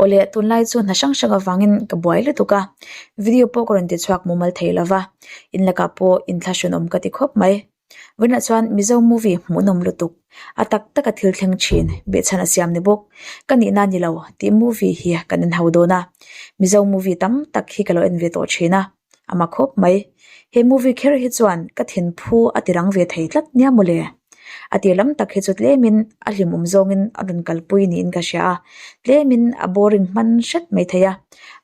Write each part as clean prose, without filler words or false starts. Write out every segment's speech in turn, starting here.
Awle, tunlai chu hna hrang hrang avangin ka buai lutuk a, video pawh ka rawn ti chhuak mumal thei lova, in lakah pawh inthlahrunawm ka ti khawp mai. Vawiinah chuan Mizo movie hmuhnawm lutuk, a tak taka thil thleng thin, behchhan a siam ni bawk, ka nihna ni lo tih movie hi kan en ho dawn a, Mizo movie tam tak hi ka lo en ve tawh thin a. A ma khawp mai. He movie kher hi chuan ka thinphu a ti rang ve thei tlat nia mawle. A tir lam tak hi chu tlemin a hlimawm zawngin a rawn kalpui niin ka hria a, tlemin a boring hman hret mai thei a.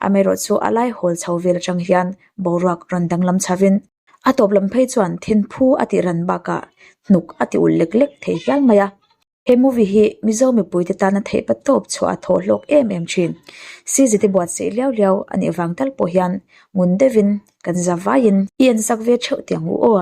Amaherawh chu a lai hawl chho vel atang hian boruak rawn danglam chhovin a tawp lam phei chuan thinphu a tih ran bakah hnuk a ti ulh lek lek thei hial mai a. He movie hi Mizo mipuite tana theih pa tawp chhuah a thaw hlawk em em thin. CZ te buatsaih liau liau a nih vang tal pawh hian ngun deuhin kan za vaiin i en sak ve theuh tiang u aw.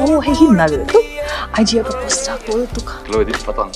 Oh, hei hi nal tuk. IG a ka post chak tawh lutuk a. Lo edit vat ang.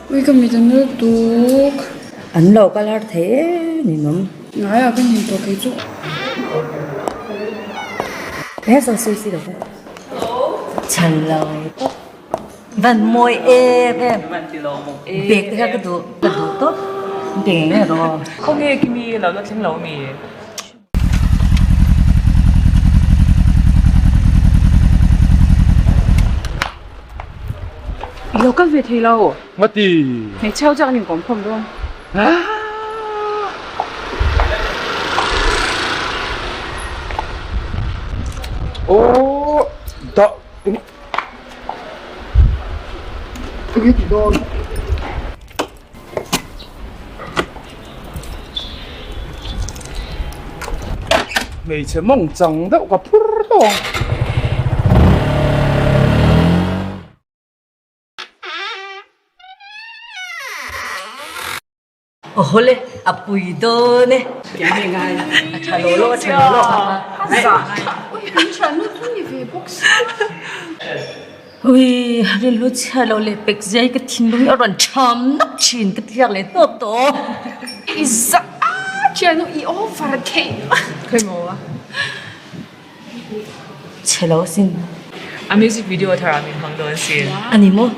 Ui ka mit an lutuk. An lo kal har thei e ni nawm. Ngai ah ka nin tawh kei chu. He saw sui si lo ve. Chhan lo tawp. Van mawi em em. Bag te kha ka duh ka duh tawp. Pe ngei ngei rawh. Khawnge kimi lo la thleng lo mi? I lo kal ve thei lo. Ngati. Hmeichhe ho chu an inkawm khawm dawn. Aw dah eng enge tih dawn. Hmeichhe mawng chang deuh ka phur tawh ang. Aw hawle a pui dawn e. A tha lo lo a tha lo lo Ui, rilru chhia lo leh pek zia hi ka thinlung hi a rawn ṭham nawk ṭhin ka tliak leh hnawp tawh. I za a ṭhian u i over theih. Khawi maw a? Chhe lo asin. A music video thar ah min hmang dawn asin. A ni maw?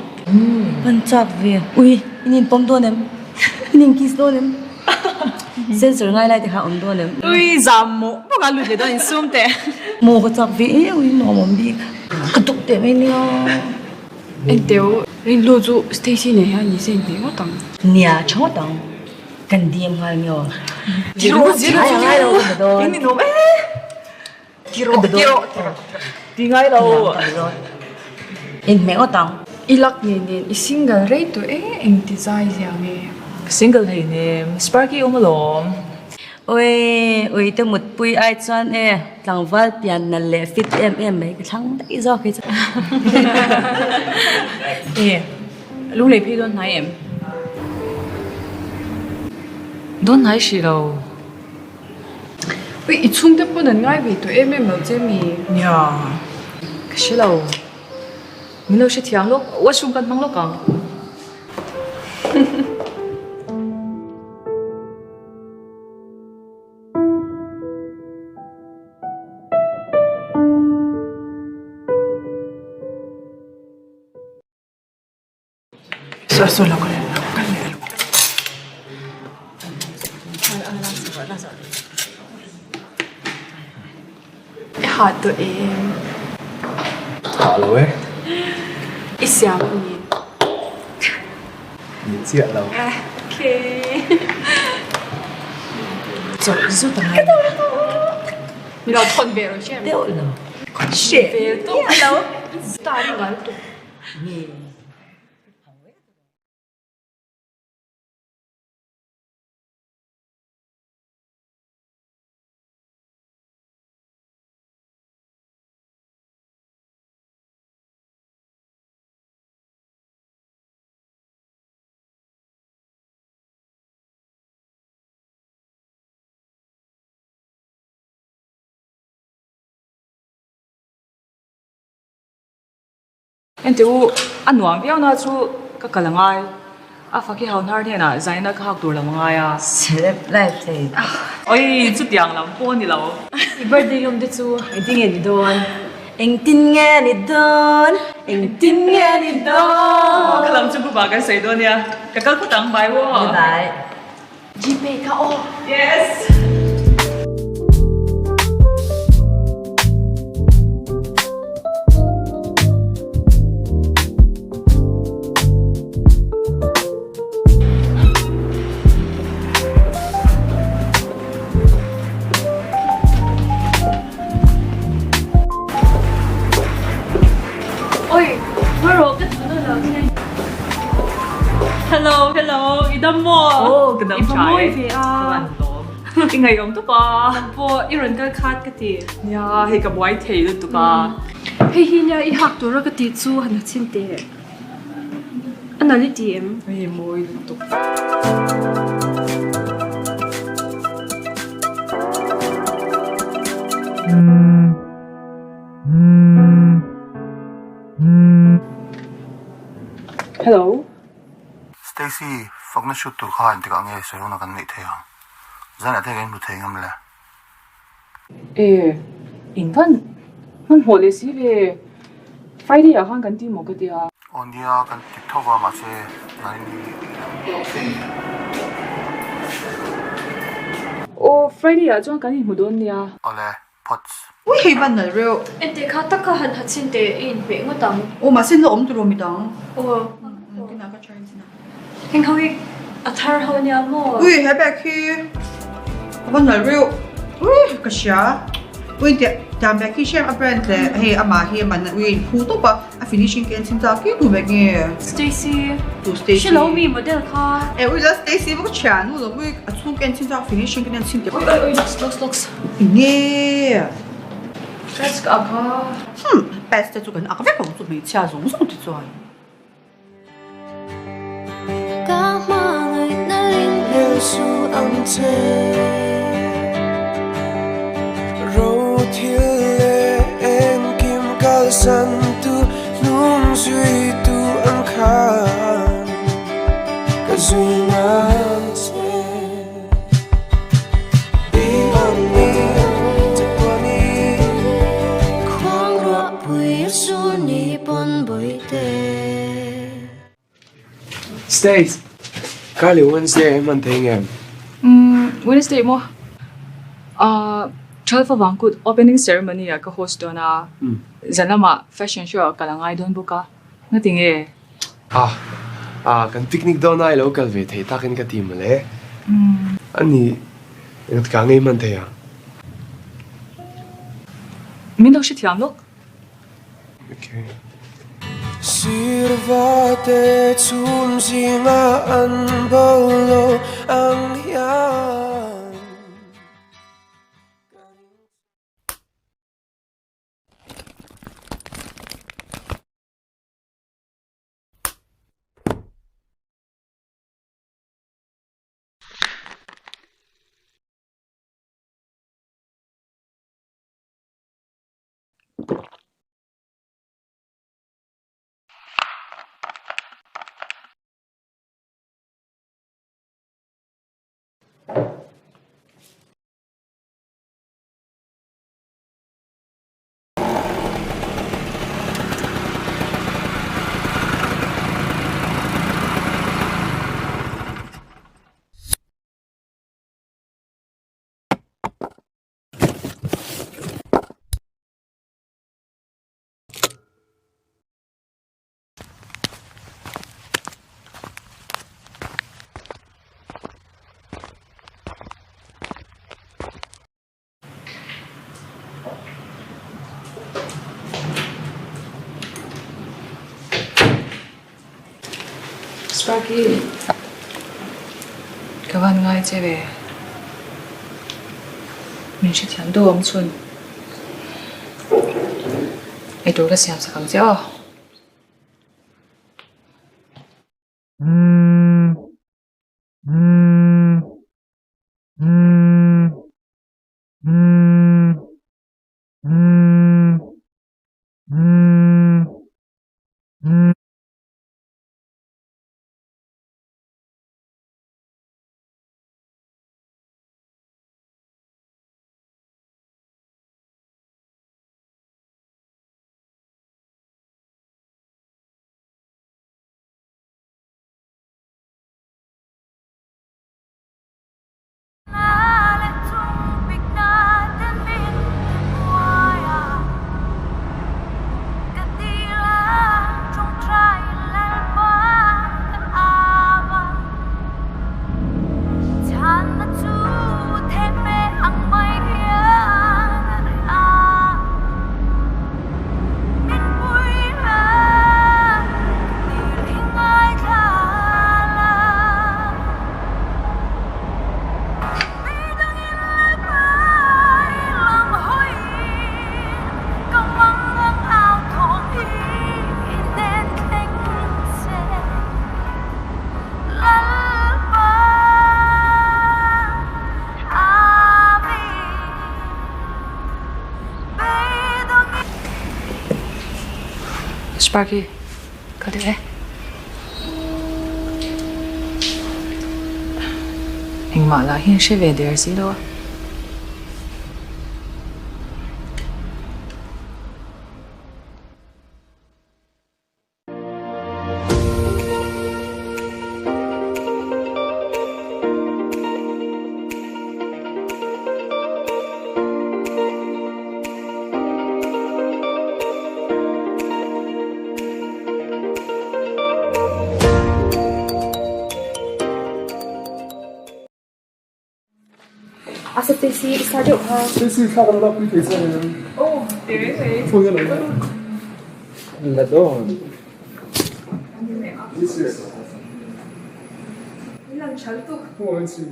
Kan chak ve. Ui, in inpawm dawn em? In inkiss dawn em? Sensor ngai lai te kha awm dawn em? Ui zam mawh bawk a lut leh dawn insum teh. Maw ka chak ve e ui nuam awm bik. Ka duh teh mai nia. Engteu rinhlu chu Stacy nen hian ni se inhmeh ngawt ang. Nia tha ngawt ang. Kan DM nghal nge aw. Tiro tiro tiro in ninawm e. Tiro tiro ti ngai lo. Inhmeh ngawt ang. I luck nen nen i single rei tawh e engti zai zia nge. Single hei nem Sparky awm alawm. Ui ui te mutpui ai chuan e tlangval pian nalh leh fit em em mai ka thlang daih zawk hi chu. E lunglei phei dawn hnai em? Dawn hnai hrih lo. Ui, i chhungte pawn an ngai ve tawh em em lo che mi? Nia, ka hre lo. Min lo hrethiam lawk, washroom kan hmang lawk ang. I hah tawh em? Hah lo e. I siam a ni. Ni chiah lo. Okay. Chawlh zut a ngai. Mi lo thawn ve rawh che. Deuh lo. Hre ve tawp lo. Star i ngal tuk. Nge. Enteh u, a nuam viau na chu ka kal a ngai. A fak hi hauhnar hnenah zaina ka hak tur lo a ngai a. Celeb life thei. Oi, chutiang lam pawh a ni lo. I birthday lawm te chu engtin nge ni dawn? Engtin nge ni dawn? Engtin nge ni dawn? Ka lam chu bubah kan sawi dawn nia. Ka kal phawt ang, bye aw. Bye bye. Gpay kha aw. Yes. Oi, hmaraw ka tun a lo che. Hello, hello, i dam maw? Oh, ka dam tha e. I va mawi ve a. Ka van lawm. I ngaihawm tawp a. Nang pawh i rawn kal khat ka ti. Nia, hei ka buai thei lutuk a. Hei hi nia i hak tura ka tih chu han ha chhin teh. A nalh i ti em? Hei mawi lutuk. Hello. Stacy, fakna shoot tur kha engtikah nge sawi huna kan neih thei ang? Zanah te kan inhmu thei ngam le. E, in van hmanhmawh leh si ve. Friday ah khan kan ti maw ka tia. Aw nia, kan ti tho va mahse nani ni Aw, Friday ah chuan kan inhmu dawn nia. Awle, phawts. Ui hei van nalh reuh. Engtih kha tak kha han ha chhin teh i inhmeh ngawt ang. Aw mahse la awm tur aw midang. Aw. Kinah ka try chin a. Heng ho hi a thar ho nia maw? Ui he bag hi a va nalh reuh. Ui ka hria. Ui tiah tiang bag hi hriat a brand leh hei amah hi a man ui a inphu tawp a a finishing te an chim chak ki tu bag nge? Stacy. Tu Stacy. Hre lo mi model kha. E ui la Stacy vak thian u lo ui a chhung te an chim chak finishing te an chim Ui ui ui looks looks looks. Enge? Dress ka ak a. Hmm pants te chu kan ak vek ang chu hmeichhia zawng zawng te chuan. Stace, Kali Wednesday a hman thei ngem? Umm, Wednesday maw? Ahh, 12 avang kut opening ceremony ah ka host dawn a, zan lamah fashion show ah kal a ngai dawn bawk a, ngati nge? Ah, ah, kan picnic dawn a i lo kal ve thei takin ka ti mawle. Ani, engtikah nge i hman thei ang? Min lo hrethiam lawk. Okay. Sparky, ka van ngai che ve. Min hrethiam deuh awm chhun. Eitur ka siam sak ang che aw. Sparky, ka duh e. Engmah lah hian hre ve der si lo a. A Stacy i star deuh kha. Stacy thla kan lak pui thei che em? Oh, ti reng mai. Phone ka lo la. La dawn. Lang tha lutuk. Phone an sim.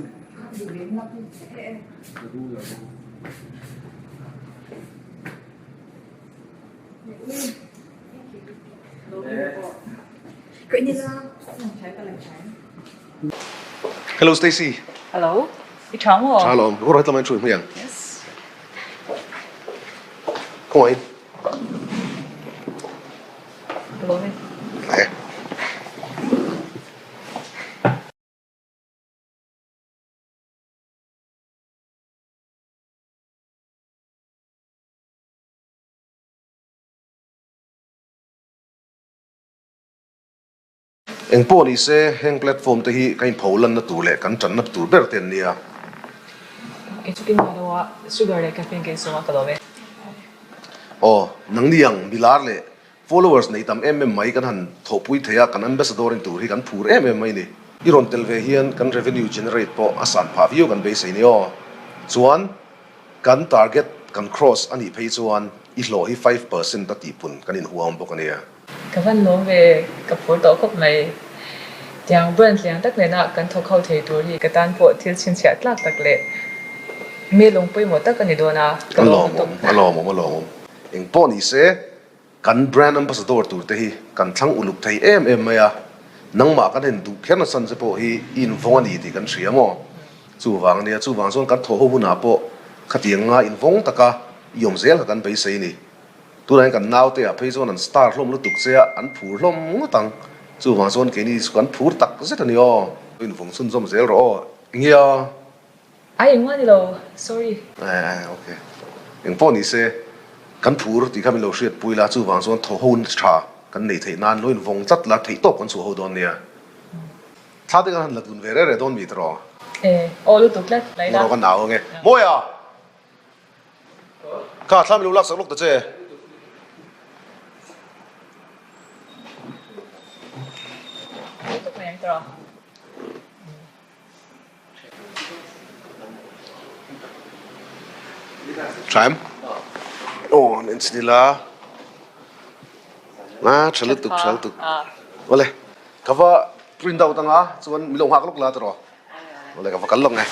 Hello Stacy. Hello. I tha maw? Tha lawm. Ka rawh tlama in thu hmui ang. Yes. Khawngaih in. Ka lawm e. Hle. Eng pawh ni se, heng platform te hi ka inpho lanna tur leh kan tanna tur ber te an nia. Kei chu kin lo a, sugar leh caffeine ka insum a ka lawm e. Aw, nangni ang milar leh followers nei tam em em mai kan han thawhpui thei a, kan ambassador in tur hi kan phur em em mai ni. I rawn tel ve hian kan revenue generate pawh a san phah viau kan beisei ni aw. Chuan. Kan target kan cross a nih phei chuan i hlawh hi 5% a tihpun kan inhuam bawk a nia. Ka van lawm ve, ka phur tawh khawp mai. Tiang brand lian tak nena kan thawk ho thei tur hi ka tan pawh thil chhinchhiah tlak tak leh mi lung pawimawh tak a ni dawn a, ka A lawm lawmawm, lutuk. a lawmawm, a lawmawm. Engpawh ni se, Kan brand ambassador tur te hi kan thlang uluk thei em em mai a, nangmah kan en duh kher nasan che pawh hi i invawng a ni tih kan hria maw? Chuvang ania, chuvang chuan kan thawh ho hunah pawh khatiang nga invawng taka i awm zel kha kan beisei a ni. Tunah hian kan naute ah phei chuan an star hlawm lutuk che a, an phur hlawm ngawt ang. Chuvang chuan keini chu kan phur tak zet a ni aw. Invawng chhunzawm zel rawh aw. Enge a? Ai engmah ni lo, sorry. Eh ok. Engpawh ni se, kan phur tih kha min lo hriatpui la, chuvang chuan thaw ho tha kan nei theih nan lo invawng tlat la, theihtawp kan chhuah ho dawn nia. Thla te kan han la dun ve reh reh dawn mi tiraw? Eh, aw lutuk tlat, lai la. Ngaw kan au ange. Mawia! Kha thla min lo laksak lawk ta che. Lutuk mai ang tiraw? Tha em? Aw an en chhin ila a tha lutuk tha lutuk awle ka va. print out anga chuan min lo nghak lawk la tiraw. Awle ka va kal lawk nge.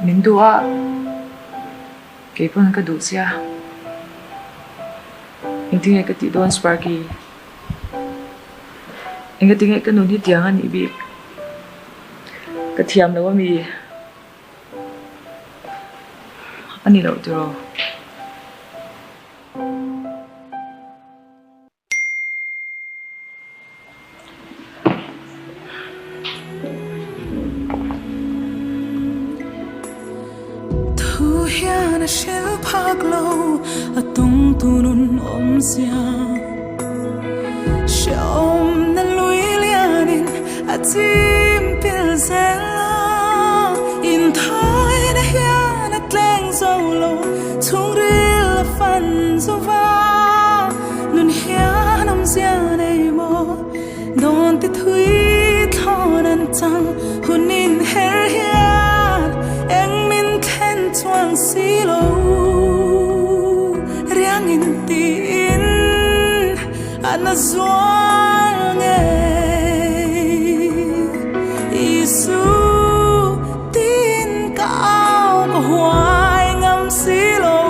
Min duh a, kei pawn ka duh che a, engtinge ka tih dawn Sparky? Engatinge ka nun hi tiang a nih bik? Ka thiam lo a mi? A ni loh tiraw? Thu hian a hril phak lo a tung tu nun awmzia Hrehawmna lui lianin a chim pil zel a Inthawina hian a tleng zo lo chhungril a fan zo va Nun hian awmzia nei maw dawn ti thui thlawn an chang hun in her hian eng min thlen chuang si lo riang in tiin a na zual ngei Isu tin ka au ka huai ngam si lo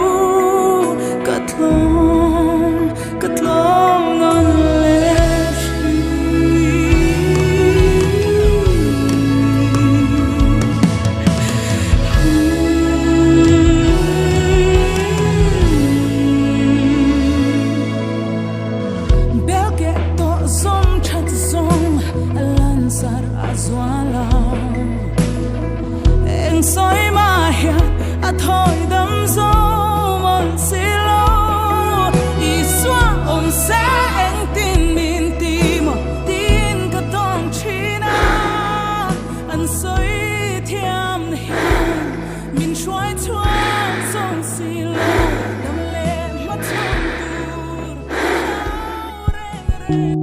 ka tlawm Ka tlawm nawn leh thin. Belke tawh zawm that zawng a lansar a zual a. Eng sawi mah hian a thawi dam zawm ang si lo. Isua awm se engtin min ti maw tiin ka tawng thin a. An sawi thiam na hian min hruai chhuak zawng si lo. Dam leh hmachhawn tur ka hlau reng reng.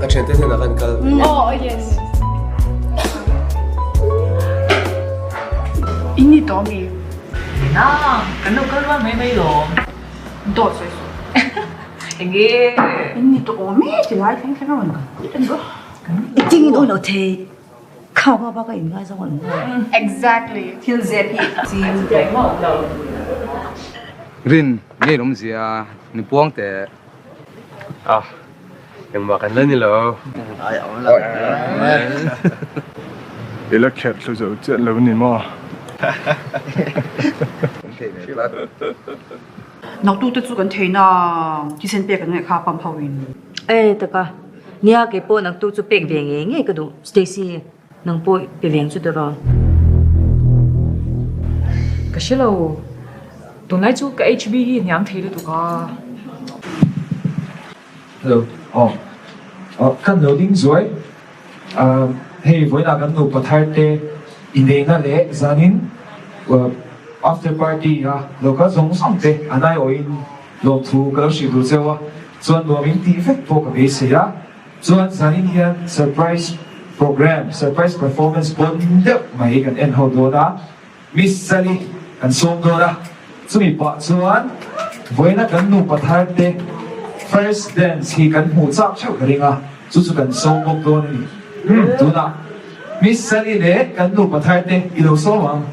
Ka thiante hnenah khan kal. Oh, yes. In ni tawh mi? Ina, kan lo kal rual mai mai lawm. Dawt sawi suh. Enge? In ni tawh awm e ti lai thleng thleng a rawn kal pui ta ni bawk. Engtin in awn lo thei? Kha ba ba ka in ngaizawng an awm. Exactly. Thil zep hi ching teh ngawt lo. Rin ngei awm zia ni puang teh. A, engmah kan la ni lo. I la kherh thlu zo chiah lo ni maw? Noktu te chu kan thei na thisen pek an ngaih kha pump ho in. E taka, nia kei pawh naktu chu pek ve ngei ngei ka duh Stacy nang pawh pe veng chu tiraw. Ka hre lo, tunlai chu ka HB hi hniam thei lutuk a. Hello, aw aw kan lo ding zuai hei vawiinah kan nupa thar te inneihna leh zanin after party a lo kal zawng zawng te an aiawhin lawmthu ka lo hrilh tur cheu a chuan nuam in tih vek pawh ka beisei a chuan zanin hian surprise program surprise performance pawn deuh mai kan en ho dawn a. Miss Sally kan sawm dawn a, chumi pah chuan vawiina kan nupa thar te first dance hi kan hmuh chak theuh ka ring a, chu chu kan sawm bawk dawn a ni. Umm tunah Miss Sally leh kan nupa thar te i lo sawm ang.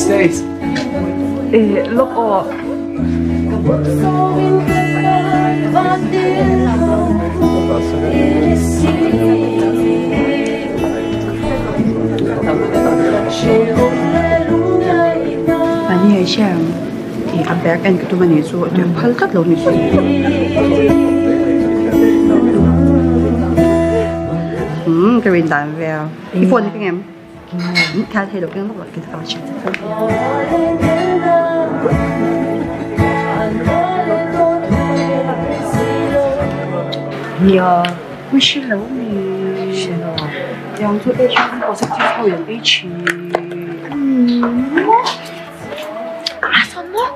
States. Eh, lawk aw. Mahni hei hria ang tih a bag en ka tum a nih chu a tih phal tlat lo ni chu. Umm ka rin dan vel. I phone hi ka ngem? Thal thei lo keng lawk lawk ka check. Nia, mi hre lo mi. Hre lo. Tiang chu HIV positive ho in ei thin. A sawn maw?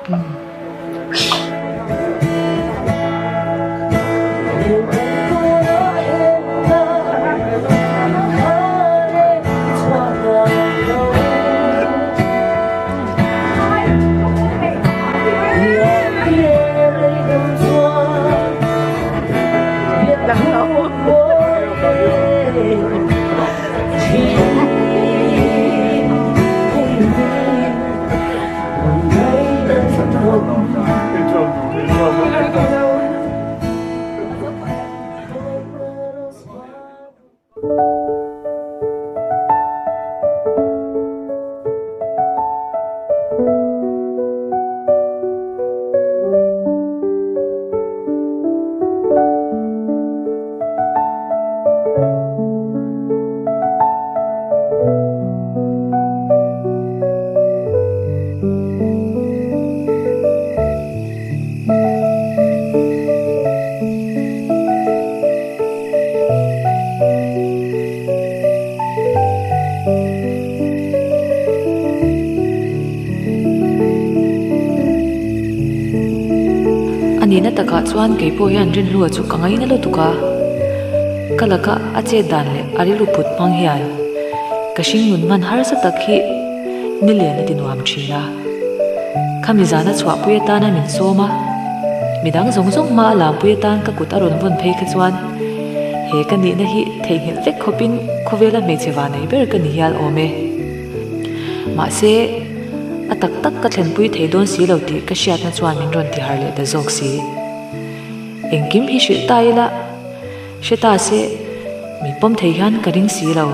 A nihna takah chuan kei pawh hian Rinhlua chu ka ngaina lutuk a. Ka laka a chet dan leh a rilru put hmang hian ka hringnun hman harsa tak hi nilen a ti nuam thin a. Khami zana chhuahpui atana min sawm a, midang zawng zawng hma a lampui atan ka kut a rawn vawn phei kha chuan he ka nihna hi theihnghilh vek khawpin khawvela hmeichhe vanei ber ka ni hial awm e. Mahse, a tak tak ka thlenpui thei dawn si lo tih ka hriatna chuan min rawn tiharh leh ta zawk si. Engkim hi hrilh ta ila, hre ta se, min pawm thei hian ka ring si lo.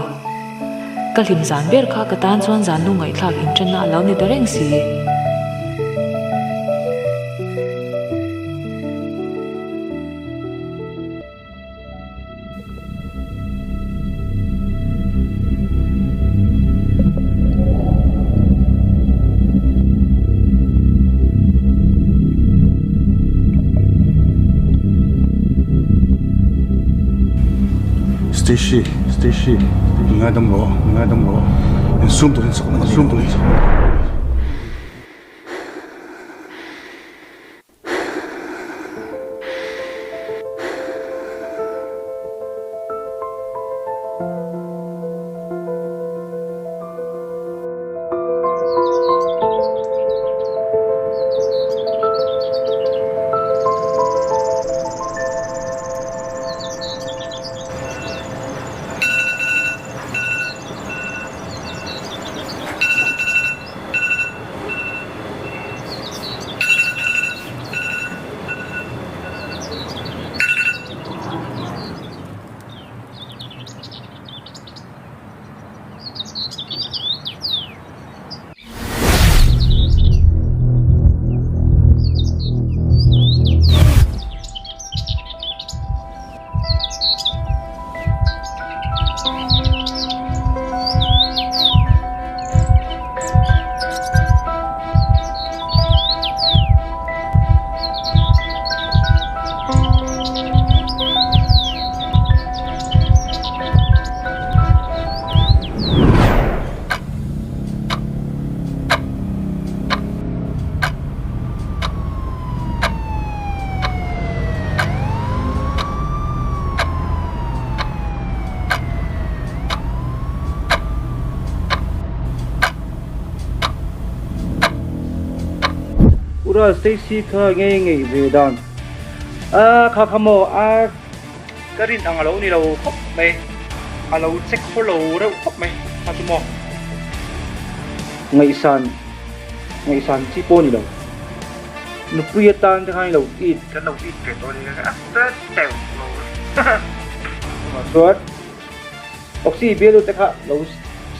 Ka hlim zan ber kha ka tan chuan zan nu ngaihthlak inṭanna a lo ni ta reng si. Stacy, Stacy, min ngaidam rawh, min ngaidam rawh, insum turin chakna ka nei lo a ni. Ura Stacy kha nge ngei ve dan a kha kha maw a ka rin ang alo ni lo khawp mai alo check khaw lo reuh khawp mai kha chu maw ngaihsan ngaihsan chi pawh ni lo nupui atan te khan ilo it kan lo it ve tawh a ni a teuh lo chuan Oxy bialu te kha lo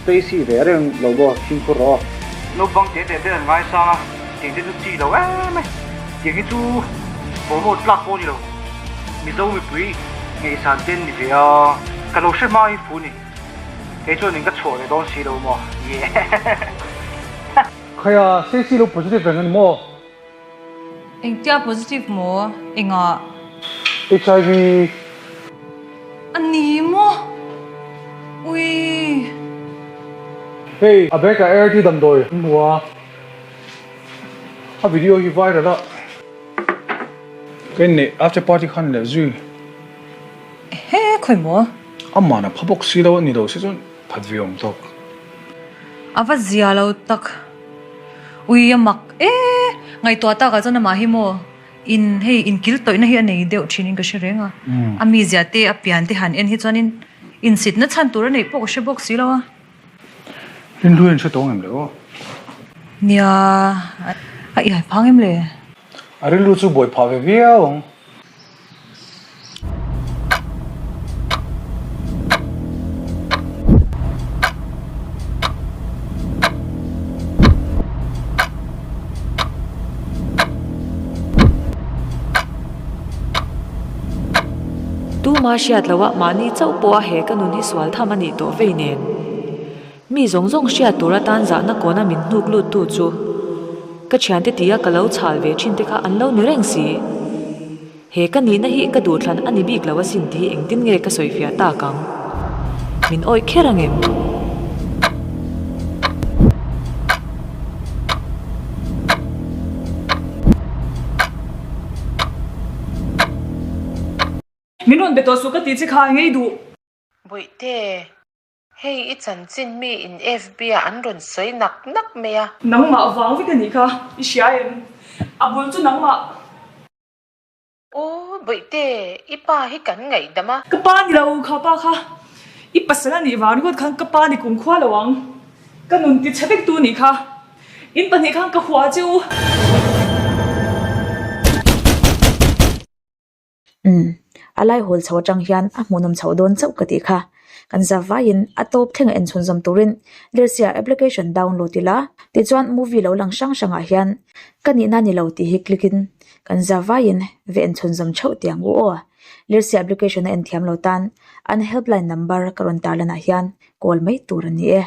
Stacy ve reng lo maw fimkhur rawh aw. Naupang te te te an ngaisang a, tiang te chu chi lo em e. Tiang hi chu promote tlak pawh a ni lo. Mizo mipui ngaihsan te an ni ve a, ka lo hre hma hi fu ni. Kei chuan in ka chhuah leh dawn si lo maw? Yeah. Khaia Stacy lo positive reng a ni maw? Engtia positive maw? Engah? HIV. A ni maw? Ui. Hei, a bag ah ART damdawi an hmu a, a video hi viral a. Ka inneih after party khan leh zui. Ehe, khawi maw? Aman a pha bawk si lo a ni lo si chuan phat ve awm tawk. A va zia lo tak. Ui a mak e! Ngaihtuah takah chuan amah hi maw in hei inkil tawihna hi a nei deuh thin in ka hre reng a. A mizia te a pian te han en hi chuanin insitna chhan tur a neih pawh ka hre bawk si lo a. Rinhlui an hre tawng em le aw? Nia, a iai phang em le? A rilru chu buai phah ve viau ang. Tuma hriat loh a mahni chauh pawha he ka nun hi sual tham a nih tawh vei nen. Mi zawng zawng hriat tur atan zahna kawna min hnuk lut tu chu ka thiante tia ka lo chhal ve thin te kha an lo ni reng si. He ka nihna hi ka duhthlan a ni bik lo asin tih hi engtin nge ka sawifiah tak ang? Min awih kher ang em? Min rawn. rawn be tawh suh ka tih che kha ngei duh. Bawihte, hei i chanchin mi in FB ah an rawn sawi nak nak mai a. Nangmah vang vek a nih kha, i hria em? A bul chu nangmah. Aw Bawihte, i pa hi kan ngaihdam a. Ka pa ni lo kha pa kha, i pasal a nih vang ringawt khan ka pa ni kumkhua lo ang. Ka nun ti chhe vek tu nih kha. In pahnih khan ka hua che u. Umm, a lai hawl chho atang hian a hmuhnawm chhoh dawn chauh ka tih kha. Kan za vaiin a tawp thleng a en chhunzawm turin Lersia application download ila tichuan movie lo lang hrang hrangah hian ka nihna ni lo tih hi click in kan za vaiin ve en chhunzawm theuh tih ang u aw. Lersia application a en thiam lo tan an helpline number ka rawn tarlanah hian call mai tur a ni e.